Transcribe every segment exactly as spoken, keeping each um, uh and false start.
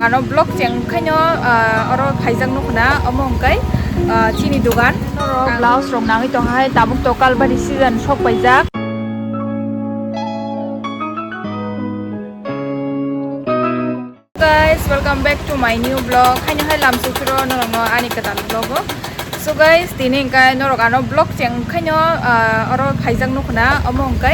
Ano vlog cheng khaino, ah, oro phaijak nukhna, omo hwnkhe, ah, chini dogan. Norok blouse rok nangwi tongkha hai, tabuk to kalbari season sok paijak. Guys, welcome back to my new vlog. Haino hai lam suchuro norokno ani kwtal vlog o. So guys, tini hwnkhe norok ano vlog cheng khaino, ah, oro phaijak nukhna, omo hwnkhe,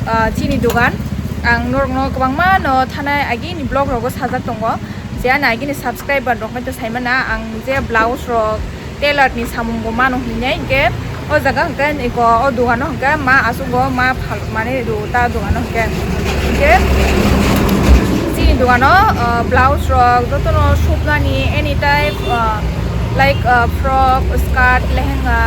ah, chini dogan. Ang norokno kwbangma no thanai agini vlog rogo sajak tongo. Je ani agini subscriber rok hwnkhe saimana ang je blouse rok, tailor ni samung bo mano hinwi, hwnkhe o jaga hwnkhe iko o dogano hwnkhe ma aswk o ma phal mane ru ta dogano hwnkhe, hwnkhe chini dogano, uh, blouse rok jotono supnani any type, uh, like, uh, frock, skirt, lehenga,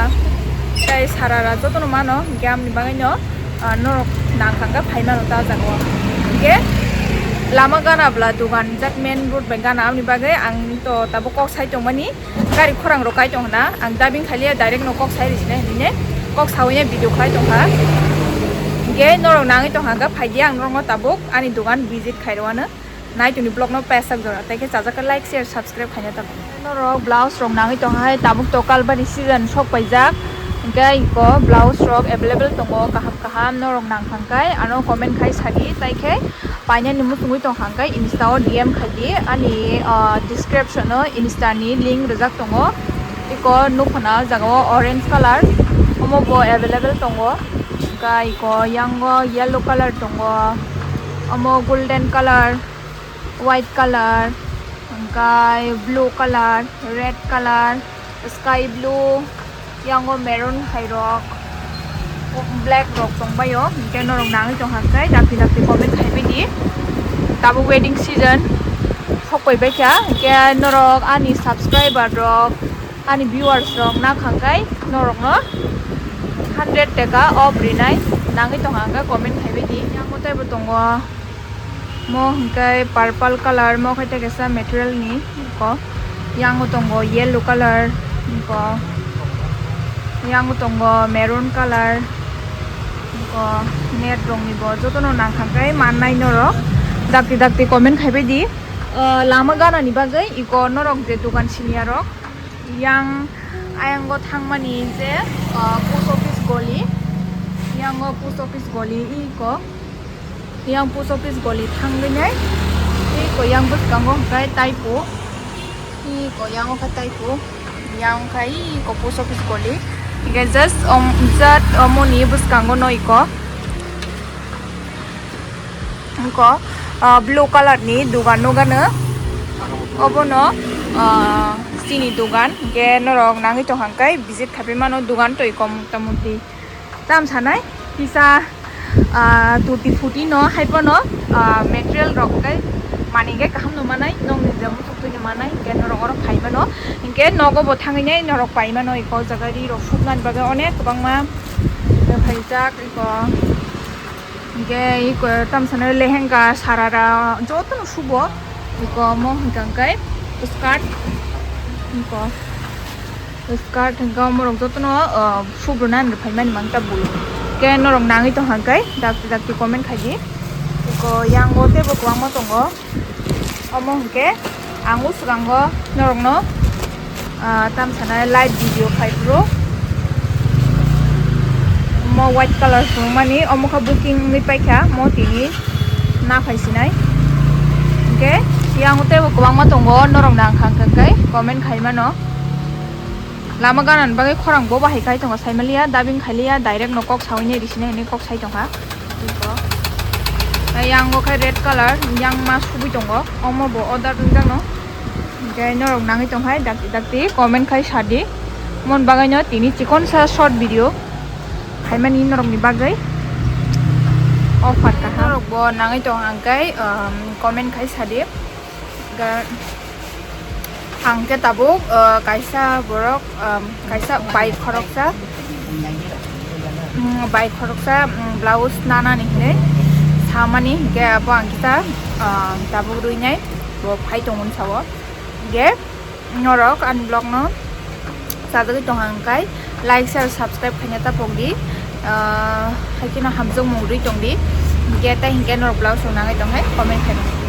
tei sarara jotono mano, hwnkhe amoni bagwino, uh, norok nang kha hwnkhe phai mano ta jaga o. Hwnkhe lama gana bwla dogan jak main road bai gana, amoni bagwi ang to tabuk kok sai tongmani. Gari khorang rok kai tong hwna, ang dubbing khailiya, direct no kok sai rwsine hinwi ne kok sawi ne video khlai tong kha. Hwnkhe norok nangwi tong kha, phai di ang norokno tabuk ani dogan visit khai rw anw. Nai tongni vlog no paisa jora, tei khe chajak khe like, share, subscribe khaina tabuk. Norok blouse rok nangwi tong hai, tabuk to kalbari season sok paijak, hwnkhe iko blouse rok available tongo, kaham kaham norok nang thang khai ano comment khai sadi, tai khe painani muchungwi tong kha hwnkhe Insta o D M khai di ani, ah, description o Insta ni link rwjak tongo. Iko nukho na jaga o orange colour, omo bo available tongo. Hwnkhe iko yango yellow colour tongo, omo golden colour, white colour, hwnkhe blue colour, red colour, sky blue, yango maroon hai rok, black rok tong bai o, hwnkhe norok nangwi tong kha khe dakti dakti comment khai bai di. Tabuk wedding season sok pai bai kha, hwnkhe norok ani subscriber rok, ani viewers rok na kha khe norok no hundred taka off rinai nangwi tong kha khe comment khai bai di. Yango tei bo tongo. Mo hwnkhe purple colour, mo khe tei kaisa material ni ko. Yango tongo yellow colour, ko. Yango tongo maroon colour, ko. Net rok ni bo jotono nang kha khe mannai norok. Dakti dakti comment khai bai di. Ah, lama gana ni bagwi iko norok je dogan siniya rok. Yang ayango thangmani je, ah, post office goli. Yango post office goli iko. Yang post office goli thangwi nai. Tei ko yang bwskango hwnkhe taipo. Tei ko yang wngkha taipo. Yang wngkha iko post office goli. Hingke just om, jat omoni bwskango no iko. Iko, ah, blue colour ni dogan nugano. Obono, ah, chini dogan. Hingke norok nangwi tong hangkai visit khapai mano dogan to iko mota moti. Tam sanai kisa, ah, tuti futi no hai pono, ah, material rok kai mani ge kaham no manai, nong ni je muchuk twi no manai, hingke norok oro phai mano, hingke nogo bo thangwi nai norok pai mano, iko jaga ri rok suknani bagwi onek kwbangma phaijak, iko hingke iko tam sanai lehenga sarara joto no subo, iko omo hingka hingkai skirt, iko. Skirt hingke omorok jotono, ah, subruna hinwi phaimani mangta bulu. Ke norok nangwi tong hangkai dakti dakti comment khaidi. Eko yango teibo kwbangma tongo. Omo hingke ang o swkango norokno, ah, tam sanai live video khai phuru. Omo white colour swngmani omo khe booking wngwi paikha mo tini. Na phai sinai. Hingke yango teibo kwbangma tongo, norok nang kha hingke comment khai mano. Lama gana ni bagwi khorang bo bahai khai tongo, saimaliya, dubbing khailiya, direct no kok sawi nai risina hinwi kok sai tongkha. Yango khe red colour, yang ma subui tongo, omo bo order wngjak no. Hingke norok nangwi tong hai dakti dakti comment khai sadi. Mon bagwi no tini chikon sa short video. Khaimani norokni bagwi offer kaha. Norok bo nangwi tong hangkai, um, comment khai sadi. Ga-, ang khe tabuk, uh, kaisa borok, um, kaisa bai khoroksa, um, bai khoroksa, um, blouse nanani hinwi samani hinkhe abo ang kisa, uh, tabuk rwinai bo phai tongmani sao. Hinkhe norok ani vlog no chajagwi tong hangkai like, share, subscribe khaina ta pokdi. Ah, haikhe no hamjakmung rwi tongdi. Hinkhe tei hinkhe norok blouse rok nangwi tongkhe comment khaina.